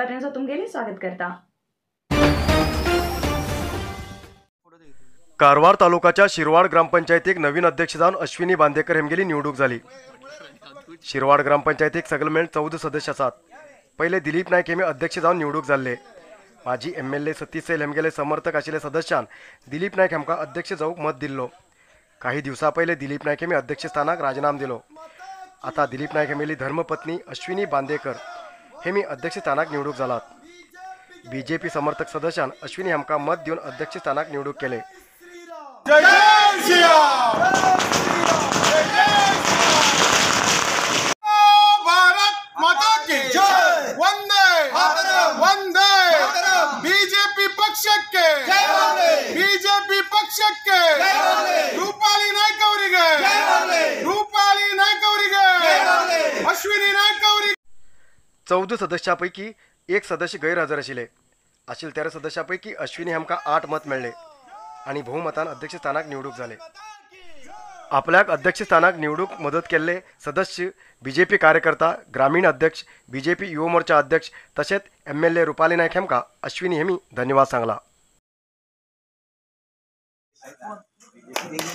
कारवार न्यूजात तुमगेले स्वागत करता। कारवार तालुकाच्या शिरवाड ग्रामपंचायतीक नवीन अध्यक्ष जावन अश्विनी बांदेकर हेमगेली निवडणूक झाली। शिरवाड ग्रामपंचायतीक सगळे मेळून 14 सदस्य आसात। पहिले दिलीप नायक हेमी अध्यक्ष जावन निवडणूक जाल्ले। माजी MLA Satish Sail हेमगेले समर्थक आशिल्ले सदस्यान दिलीप नायक हेमकां अध्यक्ष जावंक मत दिल्लो। काही दिवसा पहिले दिलीप नायक हेमी अध्यक्षस्थानाक राजीनाम दिलो। आता दिलीप नायक हेमेली धर्मपत्नी अश्विनी बांदेकर हेमी अध्यक्षस्थानाक निवडणूक जालात। बीजेपी समर्थक सदस्यान अश्विनी हेमकां मत दिवन अध्यक्षस्थानाक निवडणूक केले। भारत माता की जय, वंदे वंदे बीजेपी पक्षಕ್ಕೆ, बीजेपी पक्षಕ್ಕೆ, ರೂಪಾಲಿ ನಾಯ್ಕ ಅವರಿಗೆ, ರೂಪಾಲಿ ನಾಯ್ಕ ಅವರಿಗೆ, अश्विनी नायक ಅವರಿಗೆ। 14 सदस्यांपैकी एक सदस्य गैरहजर आशिल्ले। आशिल्ले 13 सदस्यांपैकी अश्विनी हांकां 8 मत मेळ्ळे आनी बहुमतान अध्यक्षस्थानाक निवडणूक जाले। आपल्याक अध्यक्षस्थानाक निवडणूक मदत केल्ले सदस्य बीजेपी कार्यकर्ता, ग्रामीण अध्यक्ष, बीजेपी युवा मोर्चा अध्यक्ष तशेंच MLA Rupali Naik हेमकां अश्विनी हेमी धन्यवाद सांगला।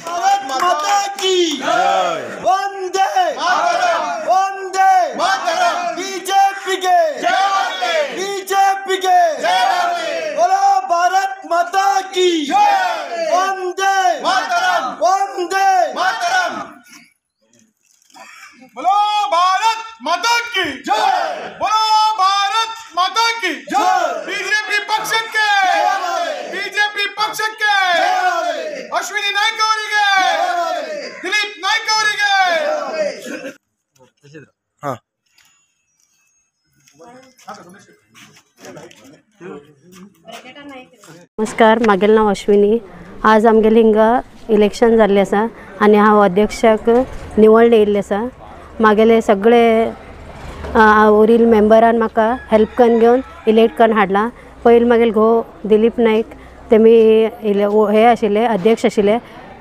भारत माता की जय, वंदे वंदे मातरम, बीजेपी के जय, बीजेपी के जय, बोलो भारत माता की जय, वंदे मातरम, वंदे मातरम, बोलो भारत माता की जय, बोलो भारत माता की जय, बीजेपी पक्षಕ್ಕೆ, बीजेपी पक्षಕ್ಕೆ, अश्विनी नायक ಅವರಿಗೆ, दिलीप नायक ಅವರಿಗೆ। नमस्कार, मागेल नाव अश्विनी। आज आमगेले हिंगा इलेक्शन जाल्लें आसा आनी हांव अध्यक्षाक निवडून येयल्लें आसा। मागेले सगळे उरिल्ले मेंबरान म्हाका हेल्प करून घेवन इलेक्ट करून हाडला। पयलीं मागेले घोव दिलीप नायक तेमी हे आशिल्ले अध्यक्ष आशिल्ले,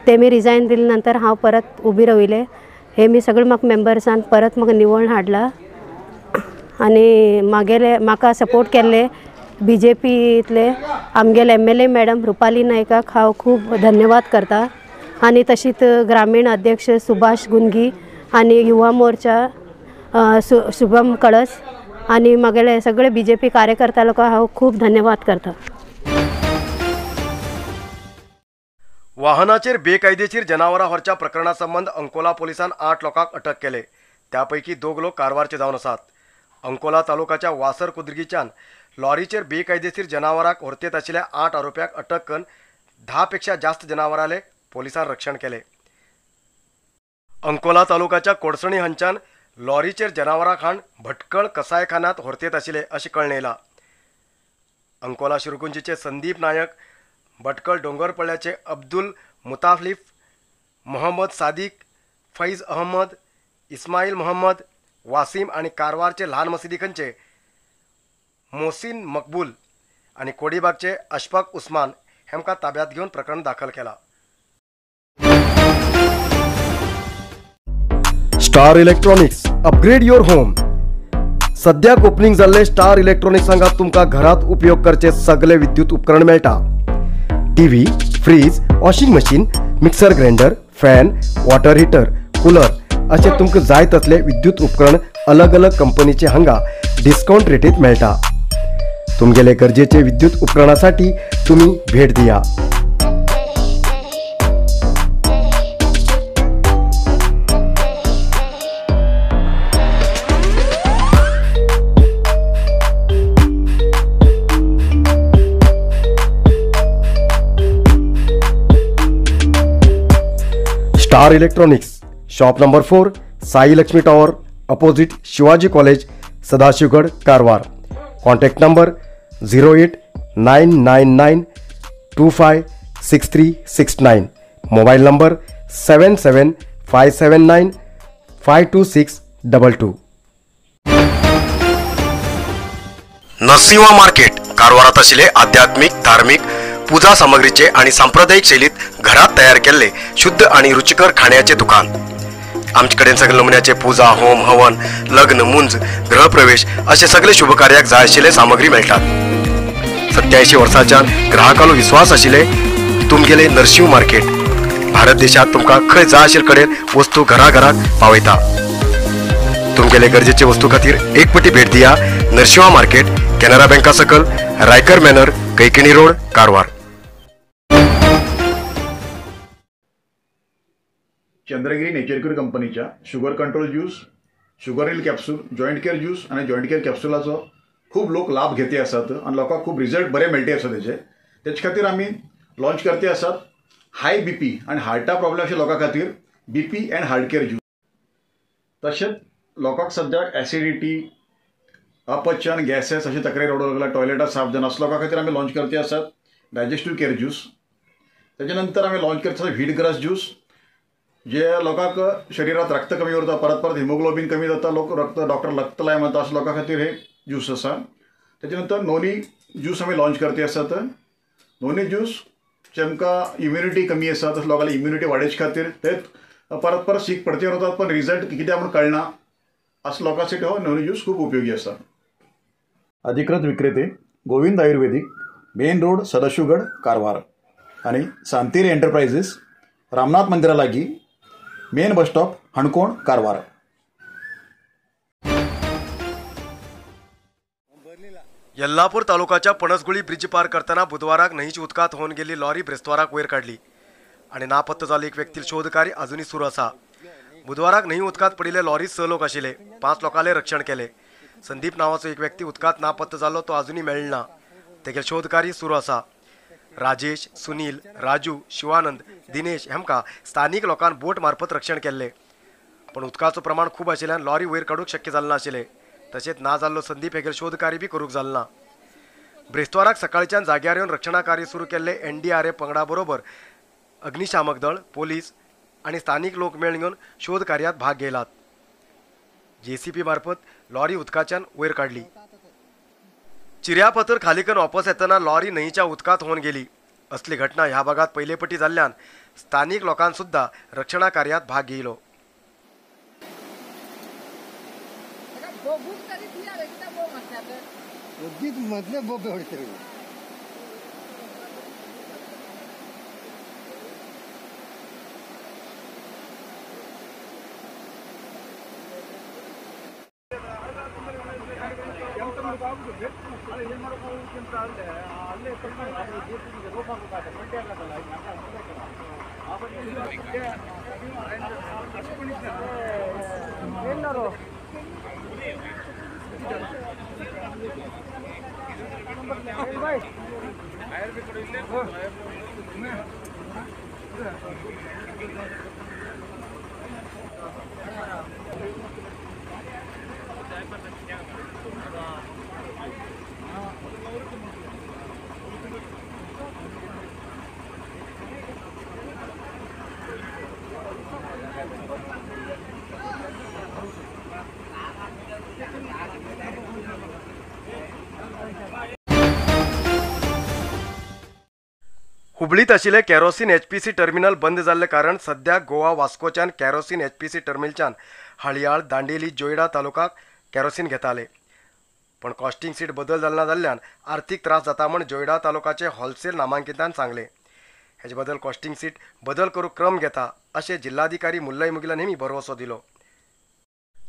तेमी रिजायन दिले नंतर हांव परत उबी राविल्लें। हे मी सगळे म्हाका मेंबर्सान परत म्हाका निवडून हाडला आनी मागेले म्हाका सपोर्ट केल्ले बीजेपीतले आमगेले MLA madam Rupali नायकाक हांव खूब धन्यवाद करता। आनी तशीच ग्रामीण अध्यक्ष सुभाष गुंगी आनी युवा मोर्चा शुभम कळस आनी मागेले सगळे बीजेपी कार्यकर्ता लोकांक हांव खूब धन्यवाद करता। वाहनाचेर बेकायदेशीर जनावरां व्हरच्या प्रकरणा संबंद अंकोला पोलिसान 8 लोकांक अटक केले। त्यापैकी 2 लोक कारवारचे जावन आसात। अंकोला तालुकाच्या वासर कुद्रगीच्यान लॉरीचेर बेकायदेशीर जनावरांक व्हरतेत आशिल्ल्या 8 आरोप्याक अटक करून 10 पेक्षा जास्त जनावरांले पोलिसान रक्षण केले। अंकोला तालुकाच्या कोडसणी हांच्यान लॉरीचेर जनावरां खाण भटकळ कसायखान्यांत व्हरतेत आशिल्ले अशें कळून येयलां। अंकोला शिरगुंजीचे संदीप नायक, भटकळ डोंगरपळ्याचे अब्दुल मुताफलिफ, मोहम्मद सादिक, फैज अहमद, इस्माईल मोहम्मद, वासिम आनी कारवारचे ल्हान मशिदीखंचे मोहसिन मकबूल आनी कोडीबागचे अशफाक उस्मान हेमकां ताब्यात घेवन प्रकरण दाखल केला। Star electronics, upgrade your home. सद्याक ओपनिंग जाल्ले स्टार इलेक्ट्रॉनिक्स हांगा तुमकां घरात उपयोग करचे सगळे विद्युत उपकरण मेळटा। TV, fridge, washing machine, mixer grinder, fan, water heater, cooler असे तुमकां जाय तसले विद्युत उपकरण अलग अलग कंपनीचे हांगा डिस्काउंट रेटीत मेळटा। तुमगेले गरजेचे विद्युत उपकरणासाठी तुम्ही भेट दिया। Star electronics, shop number 4, Sai Lakshmi tower, opposite Shivaji college, Sadashivgad, Karwar. Contact number 08999 256369. Mobile number 77579 52622. Narasimha market कारवारात आशिल्ले आध्यात्मिक, धार्मिक पूजा सामग्रीचे आणि सांप्रदायिक शैलीत घरात तयार केल्ले शुद्ध आणि रुचिकर खाण्याचे दुकान। आमचे कडेन सगळे नमुन्याचे पुजा, होम, हवन, लग्न, मुंज, गृहप्रवेश असे सगळे शुभकार्याक जाय आशिल्ले सामग्री मेळटात. 87 वर्सांच्यान ग्राहकांलो विश्वास आशिल्ले तुमगेले नरशिंव मार्केट भारत देशात तुमकां खंय जाय आशिल्ले कडेन वस्तू घराघरात पावयता. तुमगेले गरजेचे वस्तू खातीर एक पटी भेट दिया नरशिंवा मार्केट, कॅनरा बँका सकल, Raikar manor, Kaikini road, Karwar. Chandragiri nature cure कंपनीच्या sugar control juice, sugar heal capsule, joint care juice आनी जॉयंट केअर कॅप्सुलाचो खूब लोक लाभ घेते आसात आनी लोकांक खूब रिजल्ट बरे मेळटे आसा तेजे. तेचे खातीर आमी लॉन्च करते आसात हाय बीपी आनी हार्टा प्रॉब्लेम अशे लोकां खातीर BP and heart care juice. तशेंच लोकांक सद्याक एसिडिटी, अपचन, गॅसेस अशे तक्रारी रडूंक लागला, टॉयलेटां साफ जायना, असो लोकां खातीर आमी लॉन्च करते आसात डायजेस्टीव केअर ज्यूस. तेजे नंतर आमी लॉन्च करते आसात व्हीट ग्रास ज्यूस, जे लोकांक शरिरात रक्त कमी उरता, परत परत हिमोग्लोबीन कमी जाता, लोक रक्त डॉक्टर रक्त लाय म्हणटा, अशा लोकां खातीर हे ज्यूस आसा. तेजे नंतर नोनी ज्यूस आमी लॉन्च करते आसात. नोनी ज्यूस जेमकां इम्युनिटी कमी आसा तशें लोकांली इम्युनिटी वाडोवचे खातीर ते परत परत सीक पडते उरतात पण रिजल्ट कित्याक म्हूण कळना, असो लोकांसाठी हो नोनी ज्यूस खूब उपयोगी आसा. अधिकृत विक्रेते Govind Ayurvedic, main road, Sadashivgad, Karwar आनी सांतेरी एंटरप्रायझीस, रामनाथ मंदिरा लागीं, main bus stop, Canacona, Karwar. Yellapur तालुकाच्या पणसगुळी ब्रिज पार करताना बुधवाराक न्हंयच्या उदकांत होवन गेल्ली लॉरी ब्रेस्ताराक वयर काडली आनी नापत्ता जाल्लो एक व्यक्ती शोधकार्य अजूनय सुरू आसा. बुधवाराक न्हंय उदकांत पडिल्ले लॉरीत 6 लोक आशिल्ले. 5 लोकांले रक्षण केले. संदीप नांवाचो एक व्यक्ती उदकांत नापत्ता जाल्लो तो अजूनय मेळना. तेगेलें शोधकार्य सुरू आसा. राजेश, सुनील, राजू, शिवानंद, दिनेश हेमकां स्थानीक लोकांन बोट मार्फत रक्षण केल्ले, पण उदकाचो प्रमाण खूब आशिल्ल्यान लॉरी वयर काडूंक शक्य जालें नाशिल्लें. तशेंच ना जाल्लो संदीप हेगेलें शोधकार्य बी करूंक जालें ना. ब्रेस्ताराक सकाळच्यान जाग्यार येवन रक्षणा कार्य सुरू केल्ले एनडीआरएफ पंगडा बरोबर अग्निशामक दळ, पोलीस आनी स्थानीक लोक मेळून घेवन शोध कार्यात भाग घेयलात. जेसीबी मार्फत लॉरी उदकाच्यान वयर काडली. चिऱ्यापथर खाली करून वापस येतना लॉरी न्हंयच्या उदकांत होवन गेली. असली घटना ह्या भागात पयले पटी जाल्ल्यान स्थानीक लोकांन सुद्दां रक्षणा कार्यात भाग घेयलो. हुबळीत आशिल्ले केरोसीन एचपीसी टर्मिनल बंद जाल्ले कारण सद्या गोवा वास्कोच्यान केरोसीन एचपीसी टर्मिनलच्यान हळयाळ, दांडेली, जोयडा तालुकाक केरोसीन घेताले, पण कॉस्टिंग सीट बदल जालना जाल्ल्यान आर्थीक त्रास जाता म्हूण जोयडा तालुकाचे होलसेल नामांकितान सांगले. हेजे बदल कॉस्टिंग सीट बदल करूंक क्रम घेता अशें जिल्हाधिकारी मुल्लई मुगिलान हेमी भरवसो दिलो.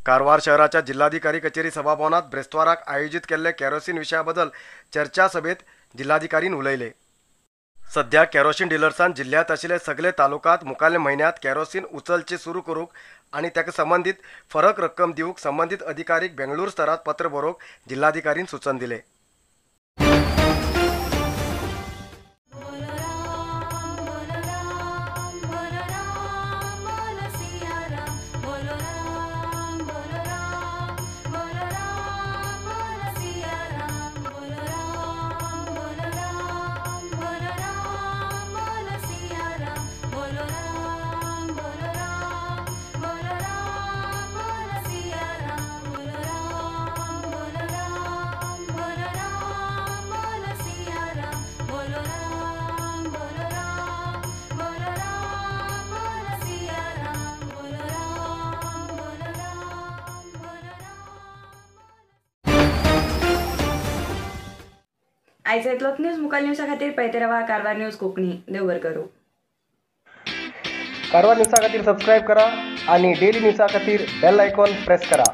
कारवार शहराच्या जिल्हाधिकारी कचेरी सभाभवनात ब्रेस्ताराक आयोजीत केल्ले केरोसीन विशया बदल चर्चा सभेत जिल्हाधिकारीन उलयले. सध्या केरोसीन डिलर्सान जिल्ह्यात आशिल्ले सगळे तालुकात मुखाल्ल्या म्हयन्यांत केरोसीन उचलचे सुरू करूंक आनी ताका संबंदीत फरक रक्कम दिवंक संबंदीत अधिकारीक बेंगळूर स्तरात पत्र बरोवंक जिल्हाधिकारीन सूचन दिले. बोलो राम। आयज इतलोच न्यूज. मुखार न्यूजा खातीर पळयत रावा कारवार न्यूज कोंकणी. देव बरें करूं. कारवार न्यूजा खातीर सबस्क्रायब करा आणि डेली न्यूजा खातीर बेल आयकॉन प्रेस करा.